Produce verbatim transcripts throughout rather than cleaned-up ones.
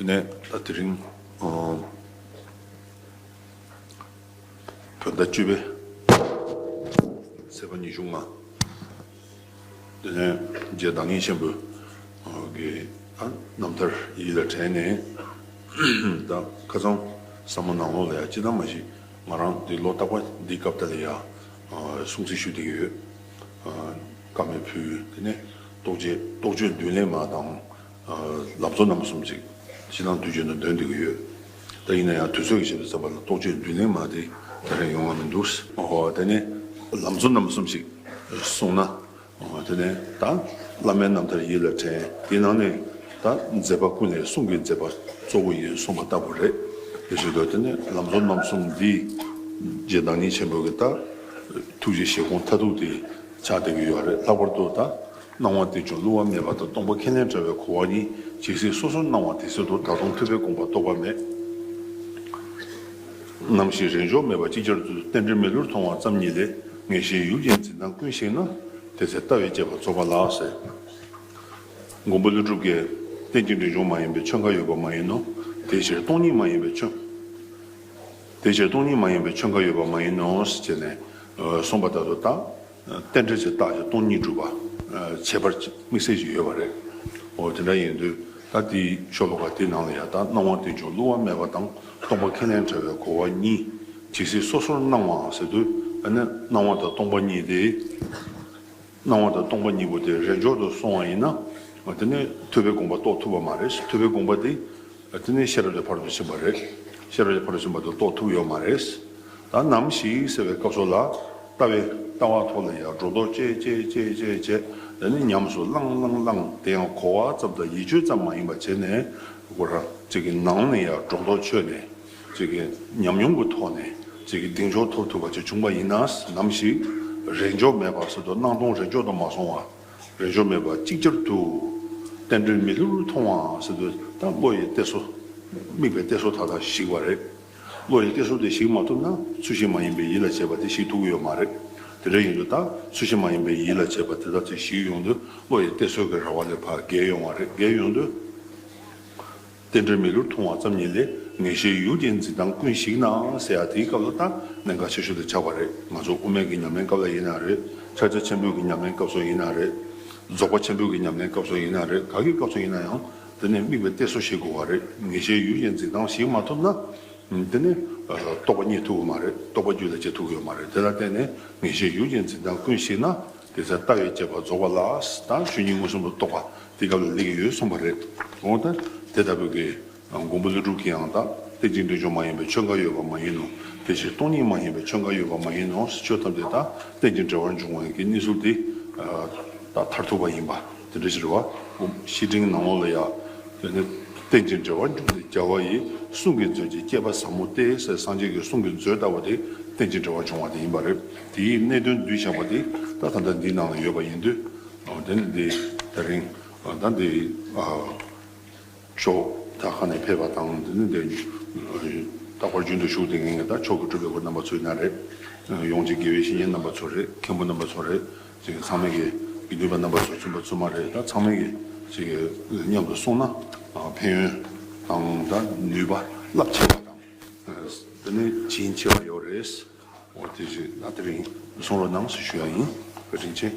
དེ་ནས་ད་དེ་རིང་ཨ་བོད་ཟླ་བཅུ་པའི་ཚེས་པ་ཉི་ཤུ་ལྔ། དེ་ནས་རྗེ་བདག་ཉིད་ཆེན་པོ་གི་རྣམ་ཐར་ཡིད་ལ་དྲན་ནས། ད་ཁ་སང་བསམ་བློ་ནང་ལོགས་ལ་ཡང་ཅི་ལྟར་མ་ཞིག་ང་རང་འདི་ལོ་རྟག་པར་འདི་སྐབས་དེ་ལ་ཡང་སྲུང་བརྩི་ཞུ་བསྡད་ཀྱི་ཡོད། བཀའ་མའི་ཕུལ། དེ་ནས་རྟོགས་བརྗོད་རྟོགས་བརྗོད་མདུན་ལེགས་མ་དང་། ལམ་གཙོ་རྣམ་གསུམ་ཅིག་ཕྱི་ནང་དུས་རྒྱུན་དུ་འདོན་བསྡད་ཀྱི་ཡོད། ད་ཡིན་ན་ཡང་དུས་ཚོད་ཀྱི་ཆེད་དུ་བསམ་པ་ལ་རྟོགས་བརྗོད་མདུན་ལེགས་མ་དེ་ད་རེས་ཡོང་བ་མི་འདུག། ཨོ་དེ་ནས་ལམ་གཙོ་རྣམ་གསུམ་ཅིག་གསུངས་ན། ཨོ་དེ་ནས་ད་བླ་མའི་རྣམ་ཐར་ཡིད་ལ་དྲན། དེའི་ནང་ནས་ད་མཛད་པ་ཀུན་ལས་གསུང་གི་མཛད་པ་གཙོ་བོ་ཡིན་གསུངས་པ་ལྟ་བུ་རེད། དེ་བཞིན་དུ་དེ་ནས་ལམ་གཙོ་རྣམ་གསུམ་འདི་རྗེ་བདག་ཉིད་ཆེན་པོ་གི་ད་ཐུགས་ཀྱི་བཞེད་དགོངས་མཐར་ཐུག་དེ་ཆགས་བསྡད་ཀྱི་ཡོད་རེད། ལྷག་པར་དུ་ད་སྣང་བ་རྟེན་འབྱུང་བསླུ་བ་མེད་པ་དང་། སྟོང་པ་ཁས་ལེན་བྲལ་བའི་གོ་བ་གཉིས། ཇི་སྲིད་སོ་སོར་སྣང་བ་དེ་སྲིད་དུ། ད་དུང་ཐུབ་པའི་དགོངས་པ་རྟོགས་པ་མེད། ནམ་ཞིག་རེས་འཇོག་མེད་པར་ཅིག་ཅར་དུ། རྟེན་འབྲེལ་མི་བསླུར་མཐོང་བ་ཙམ་ཉིད་ལས། ངེས་ཤེས་ཡུལ་ཅན་འཛིན་སྟངས་ཀུན་ཞིག་ན། དེ་ཚེ་ལྟ་བའི་དཔྱད་པ་རྫོགས་པ་ལགས་ཟེར། མགོན་པོ་ཀླུ་སྒྲུབ་ཀྱིས་རྟེན་ཅིང་འབྲེལ་འབྱུང་མ་ཡིན་པའི་ཆོས་འགའ་ཡོད་པ་མ་ཡིན་ནོ། དེའི་ཕྱིར་སྟོང་ཉིད་མ་ཡིན་པའི་ཆོས། དེའི་ཕྱིར་སྟོང་ཉིད་མ་ཡིན་པའི་ཆོས་འགའ་ཡོད་པ་མ་ཡིན་ནོ་ཞེས་ནས་གསུངས་པ་ལྟར་དུ། ད་རྟེན་འབྲེལ་གྱི་རྟགས་ཀྱི་སྟོང་ཉིད་སྒྲུབ་པ་ཁྱད་པར་དམིགས་བསལ་ཞིག་ཡོད་པ་རེད། འོ་དེ་འདྲ་ཡིན་དུས་ད་དེའི་ཤོ་ལོ་ཀ་དེའི་ནང་ལ་ཡང་ད་སྣང་བ་རྟེན་འབྱུང་བསླུ་བ་མེད་པ་དང་། སྟོང་པ་ཁས་ལེན་བྲལ་བའི་གོ་བ་གཉིས། ཇི་སྲིད་སོ་སོར་སྣང་བའང་ཟེར་དུས། ཨ་ནི་སྣང་བ་དང་སྟོང་པ་གཉིས་དེ། སྣང་བ་དང་སྟོང་པ་གཉིས་པོ་དེ་རེས་འཇོག་ཏུ་སོང་བ་ཡིན་ན། དེ་ནི་ཐུབ་པའི་དགོངས་པ་རྟོགས་ཐུབ་པ་མ་རེད། ཐུབ་པའི་དགོངས་པ་དེ་དེ་ནི་ཤེས་རབ་ཀྱི་ཕ་རོལ་ཏུ་ཕྱིན་པ་རེད། ཤེས་རབ་ཀྱི་ཕ་རོལ་ཏུ་ཕྱིན་པ་དེ་རྟོགས་ཐུབ་ཡོད་མ་རེད། ད་ནམ་ཞིག་ཟེར་བའི་སྐབས་སུ་ལ། ལྟ་བའི་ལྟ་བ་ཐོག་ལ་ཡང་སྒྲོ་འདོགས་བཅད་བཅད་བཅད་བཅད་བཅད། དེ་ནི་ཉམས་སུ་བླངས་བླངས་བླངས། དེ་ཡང་གོ་བ་ཙམ་དང་ཡིད་དཔྱོད་ཙམ་མ་ཡིན་པ་བྱས་ནས། ཁོ་རང་ཅིག་གི་ནང་ནས་ཡང་སྒྲོ་འདོགས་ཆོད་ནས། ཅིག་གི་ཉམས་མྱོང་གི་ཐོག་ནས་ཅིག་གི་གདེང་འཇོག་ཐོབ་ཐུབ་པ་ཅིག་བྱུང་བ་ཡིན་ན། ནམ་ཞིག་རེས་འཇོག་མེད་པ་ཟེར་དུས་སྣང་སྟོང་རེས་འཇོག་ཏུ་མ་སོང་བ། རེས་འཇོག་མེད་པར་ཅིག་ཅར་དུ། རྟེན་འབྲེལ་མི་བསླུར་མཐོང་བ་ཟེར་དུས། ད་བློ་ཡི་གཏད་སོ། དམིགས་པའི་གཏད་སོ་ད་ལྟ་ཞིག་པ་རེད། བློ་ཡི་གཏད་སོ་དེ་ཞིག་མ་ཐུབ་ན། ཚུལ་བཞིན་མ་ཡིན་པའི་ཡིད་ལ་བྱེད་པ་དེ་ཞིག་ཐུབ་ཀྱི་ཡོད་མ་རེད། དེ་འདྲ་ཡིན་དུས་ད་ཚུལ་བཞིན་མ་ཡིན་པའི་ཡིད་ལ་བྱེད་པ་དེ་དག་ཅིག་ཞིག་ཡོང་དུས། བློ་ཡི་གཏད་སོ་གི་ར་བ་ལས་ཕར་བརྒལ་ཡོང་བ་རེད། བརྒལ་ཡོང་དུས། རྟེན་འབྲེལ་མི་བསླུར་མཐོང་བ་ཙམ་ཉིད་ལས། ངེས་ཤེས་ཡུལ་ཅན་འཛིན་སྟངས་ཀུན་ཞིག་ན་ཟེར་ཡ་དེའི་སྐབས་ལ་ད་གནད་འགག་ཆེ་ཤོས་དེ་ཆགས་པ་རེད། ང་ཚོ་དབུ་མའི་གི་ཉམས་ལེན་སྐབས་ལ་ཡིན་ན་རེད། ཕྱག་རྒྱ་ཆེན་པོའི་གི་ཉམས་ལེན་སྐབས་སུ་ཡིན་ན་རེད། རྫོགས་པ་ཆེན་པོའི་གི་ཉམས་ལེན་སྐབས་སུ་ཡིན་ན་རེད། ག་གི་སྐབས་སུ་ཡིན་ན་ཡང་དེ་ནི་དམིགས་པའི་གཏད་སོ་ཞིག་དགོས་པ་རེད། ངེས་ཤེས་ཡུལ་ཅན་འཛིན་སྟངས་ཞིག་མ་ཐོབ་ན། དེ་ནི་རྟོགས་པ་རྙེད་ཐུབ་ཀྱི་མ་རེད། རྟོགས་པ་རྒྱུད་ལ་སྐྱེ་ཐུབ་ཀྱི་ཡོད་མ་རེད། དེ་ལ་བརྟེན་ནས་ངེས་ཤེས་ཡུལ་ཅན་འཛིན་སྟངས་ཀུན་ཞིག་ན། དེ་ཚེ་ལྟ་བའི་དཔྱད་པ་རྫོགས་པ་ལགས། ད་ཆོས་ཉིད་མངོན་སུམ་དུ་རྟོགས་པ་དེ་སྐབས་ལ་སླེབས་ཀྱི་ཡོད་གསུངས་པ་རེད། འོ་ད་དེ་ལྟ་བུའི་གི་མགོན་པོ་ཀླུ་སྒྲུབ་ཀྱིས་ཡང་ད། རྟེན་ཅིང་འབྲེལ་འབྱུང་མ་ཡིན་པའི་ཆོས་འགའ་ཡོད་པ་མ་ཡིན་ནོ། དེ་ཕྱིར་སྟོང་ཉིད་མ་ཡིན་པའི་ཆོས་འགའ་ཡོད་པ་མ་ཡིན་ནོ། ཆོས་ཐམས་ཅད་ད་རྟེན་ཅིང་འབྲེལ་བར་འབྱུང་བའི་གི་གནས་ཚུལ་དེ་ད་མཐར་ཐུག་པ་ཡིན་པ་དེ་འདྲ་ཞིག་རེད་བ། བཤེས་སྤྲིང་ནང་ལོགས་ལ་ཡང་། དེ་ནི་རྟེན་ཅིང་འབྲེལ་བར་འབྱུང་སྟེ་རྒྱལ་བ་ཡི། གསུང་གི་མཛོད་ཀྱི་བསྐྱེད་པ་ཟབ་མོ་སྟེ་ཟེར། སངས་རྒྱས་ཀྱི་གསུང་གི་མཛོད་ལྟ་བུ་དེ་རྟེན་ཅིང་འབྲེལ་བར་འབྱུང་བ་དེ་ཡིན་པ་རེད། དེའི་གནད་དོན་བསྡུས་བཞག་པ་དེ་ད་ད་ལྟ་འདིའི་ནང་ལ་ཡོད་པ་ཡིན་དུས། དེ་ནི་འདི་དེ་རིང་ད་འདི་ཕྱོགས་ད་ཁ་ནས་ཕེབས་པ་དང་། དེ་ནི་འདི་རྟག་པར་རྒྱུན་དུ་བཞུགས་བསྡད་མཁན་གྱི་ད་ཆོས་ཀྱི་སྒྲུབ་པའི་སྐོར་རྣམ་པ་ཚོ་ཡིན་ན་རེད། ཡོངས་ཀྱི་དགེ་བའི་བཤེས་གཉེན་རྣམ་པ་ཚོ་རེད། མཁན་པོ་རྣམ་པ་ཚོ་རེད། ཅིག་ཚང་མས་ཀྱི་དགེ་འདུན་པ་རྣམ་པ་ཚོ་བཙུན་པ་བཙུན་མ་རེད། ད་ཚང་མས་ཀྱི་ཅིག་མཉམ་དུ་སོང་ན་ཕན་ཡོན་དང་ད་ནུས་པ་རླབས་ཆེ་བ་དང་། དེ་ནས་བྱིན་ཆེ་བ་ཡོད་རེད། འོ་དེ་ཞིག་ད་དེ་རིང་གསུང་རོགས་གནང་ཞེས་ཞུ་ཡ་ཡིན། བཀའ་དྲིན་ཆེ།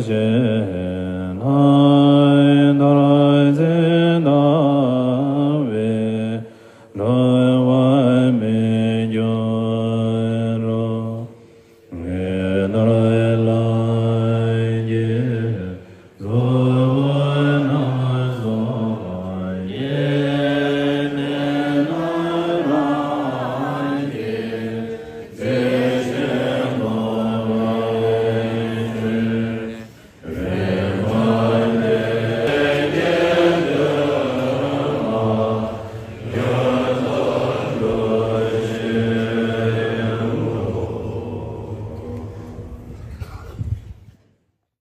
ཞེས།